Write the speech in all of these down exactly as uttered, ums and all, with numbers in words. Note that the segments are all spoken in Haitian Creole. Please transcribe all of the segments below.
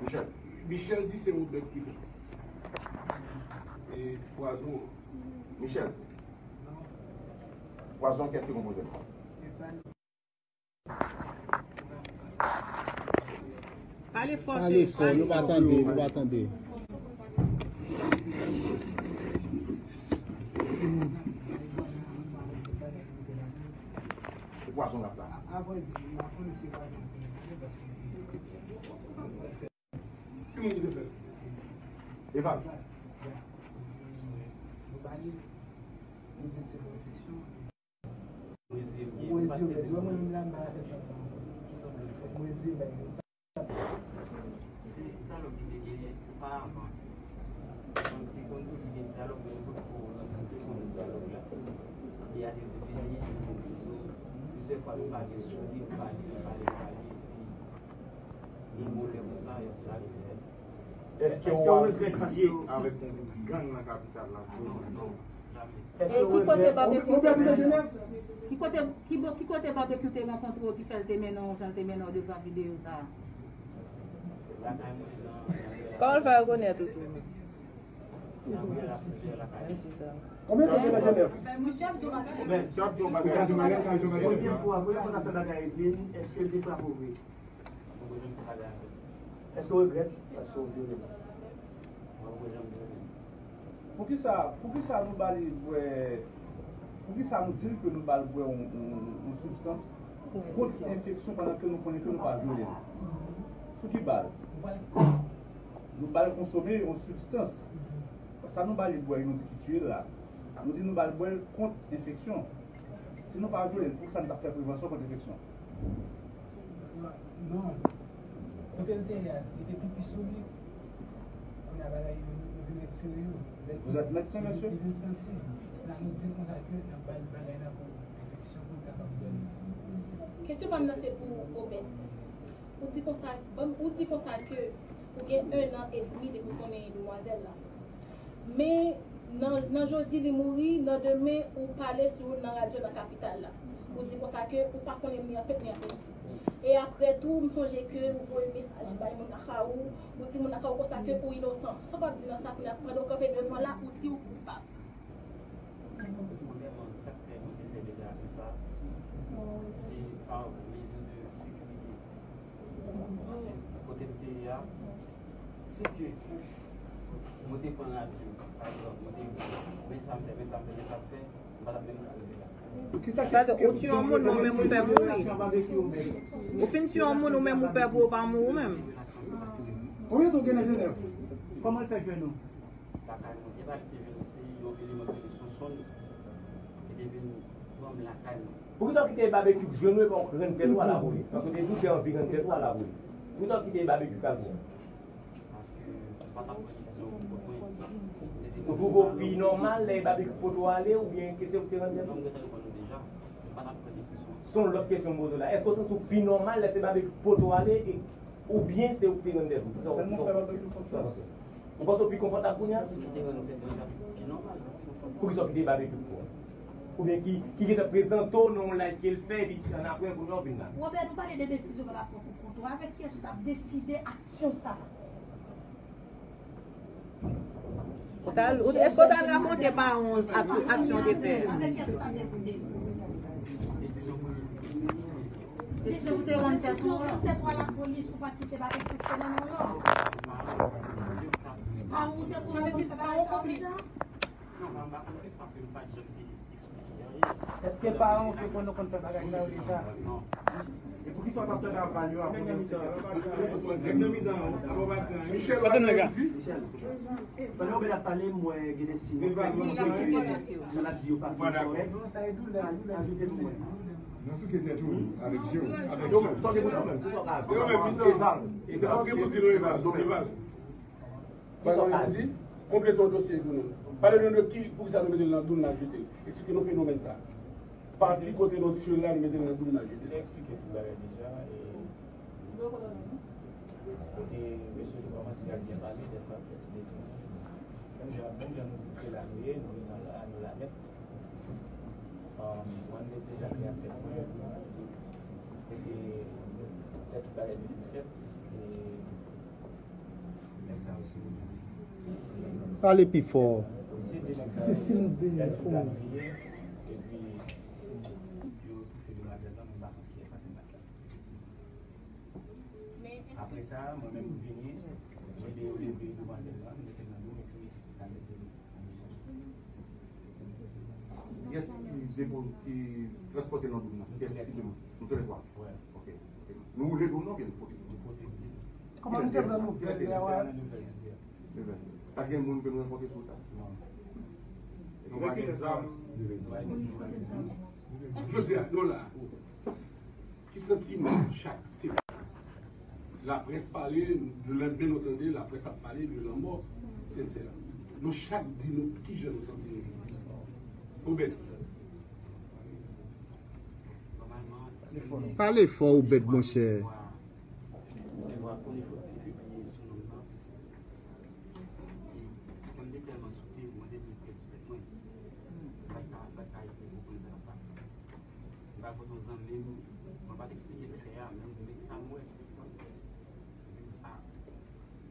Michel. Michel di se Robert ki fè. E pwazon. Michel. Pwazon, kiyès ki konpoze l? Pale fò, Pale fò, nou pa tande, nou pa tande. Se pwazon l ap la. Ki moun ki te fè l? Eval. Se salòp ki te genyen oparavan. Mwen te konn toujou gen salòp, mwen te konn salòp la. Epi a te vini, plizyè fwa nou pale sou li, nou pale, nou pale, nou pale, epi gen moman konsa, y ap sa rive. Èske w ap lye avèk yon gwoup gang nan kapital la? Non, non, jamè. E ki kote Babekyou te, ki kote, ki bo-, ki kote Babekyou te rankontre w ki fè l te mennen w jan l te mennen w devan videyo sa a? Kòman l fè rekonèt ou tou? Konbyen tan w gen nan Jenèv? Premye fwa, premye fwa n ap fè bagay epi, èske l te frape w vre? Èske w regrèt paske w vyole l? Mwen, mwen janm vyole l. Poukisa, poukisa nou ba li bwè, poukisa nou di l ke nou ba l bwè yon, yon, yon sibstans kont enfeksyon pandan ke nou konnen ke nou pa vyole l? Sou ki baz? Nou ba l konsome yon sibstans. Sa nou ba li bwè, nou di ki tiye l la. Nou di nou ba l bwè l kont enfeksyon. Si nou pa vyole l, poukisa nou t ap fè prevansyon kont enfeksyon? Non. Kote l te ye a, li te pipi sou li. Kounye a bagay yo, yo vin retire yo. Vous êtes médecin, monsieur? Li vin santi. La nou di l konsa ke n ap ba l bagay la pou enfeksyon pou l kapab dòmi. Kesyon pa m nan se pou Obed. Ou di konsa, ban m, ou di konsa ke ou gen en an edmi depi w konnen demwazèl la. Men nan, nan jodi li mouri, nan demen ou pale sou l nan radyo nan kapital la. Ou di konsa ke ou pa konnen ni an tèt ni an peti. E apre tou, m sonje ke ou voye mesaj bay moun nan Kawou, ou di moun nan Kawou konsa ke ou inosan. Sa w p ap di nan sa kounye a, pandan w kanpe devan la, ou di ou koupab. Premyèman, sa k fè mwen te fè deklarasyon sa a, se pa mezi de sekirite. Paske kote m te ye a, si ke mwen te pran radyo, pa egzanp, mwen te di, men sa m fè, men sa m fè, men sa m fè, m pa t ap menm ka rive la. Sa se ou tiye yon moun, men ou menm ou pè mouri. Ou fin tiye yon moun, ou menm ou pè pou ou pa mouri ou menm. Konbyen tan w gen nan Jenèv? Kòman l fè jwenn ou? Lakay mwen. E pa li te vin, se yon eleman ki rele Sonsonn ki te vin pran m lakay mwen. Poukisa w kite Babekyou jwenn ou epi w rann tèt ou a lapolis? Paske w te di w te anvi rann tèt ou a lapolis. Poukisa w kite Babekyou k al pran w? Paske m pa t ap pran desizyon pou kont mwen. Se te Ou twouve w pi nòmal lè Babekyou pote w ale oubyen ke se ou ki te rann tèt ou? Non, m gentan reponn ou deja. M pa t ap pran desizyon. Se yon lòt kesyon m poze w la. Èske w santi w pi nòmal lè se Babekyou ki pote w ale e Oubyen se ou ki te rann tèt ou? Kisa w, kisa w panse? Ou panse w pi konfòtab kounye a? Si m te rann tèt mwen, sa pi nòmal. Poukisa w kite Babekyou pran w? Oubyen ki, ki gentan prezante w nan yon live ke l fè, epi annapre, kounye a w vin la? Robert, nou pale de desizyon w t ap pran pou kont ou. Avèk kiyès ou t ap deside aksyon sa a? Ou t al, ou, èske w t al rakonte paran w ak-, aksyon w te fè a? Èske w te rann tèt ou? Èske paran w te konn nou konn fè bagay sa yo deja? E poukisa w t ap tande aval yo apre w te fè? Nèg nan mitan an, apa w pa t gen anyen? Michel, pandan w bèl ap pale, m wè gen de siy. Maladi yo pa fin kòrèk. Ajoute nou wè. Nan souke tèt ou, avèk je w, avèk je w. Yo menm, mitan an. Eval. Se paske pou di nou Eval. Donk, Eval. Bagay yo di, konplete yon dosye pou nou. Pale nou de ki, poukisa nou mete l nan doum n al jete l. Eksplike nou fenomèn sa a. Pati kote nou tiye l la, nou mete l nan doum n al jete l. Eksplike tout bagay deja, e, kote mesye yo kòmanse ap byen pale, dèfwa fè ti detoune. Menm jan, menm jan nou di se la nou ye, nou ye nan la, nou la nèt. Um, mwen, m te deja te ak tèt mwen, epi lè tout bagay te fin fèt, e, Pale pi fò. Se silans dèyè. Oh. Apre sa, mwen menm m vini, m ede yo leve demwazèl la, m mete l nan dlo m epi n al mete l nan mizè. Kiyès ki depo, ki transpòte nan dlo m nan? Kiyès ki depo? Nou tou lè twa. Wè. Ok. Ok. Nou woule dlo m nan oubyen nou pote? Nou pote l. Kòman nou te pran nouvèl la? Nouvèl. Pa gen moun ke nou rankontre sou wout la? Non. Nou pa gen zam. Nou pa itilize zam. Jodi a, nou la. Ki santiman chak se laprès pale, le lendmen nou tande laprès ap pale de lanmò Sensè. Nou chak di nou kijan nou santi nou. Obed. Pale fò Obed monchè. Mwen te tèlman sote, mwen te vin pèdi tèt mwen. Mwen pa ka, mwen pa ka eseye konprann sa k ap pase. Mwen pa kote yon zanmi m, mwen pa t eksplike l fè a, men men sa m wè sou ekran. Mwen di, ah,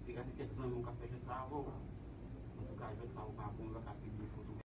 te gade kèk zanmi w k ap fè jwèt sa avè w. Antouka, jwèt sa ou pa bon, ou pa ka pibliye foto.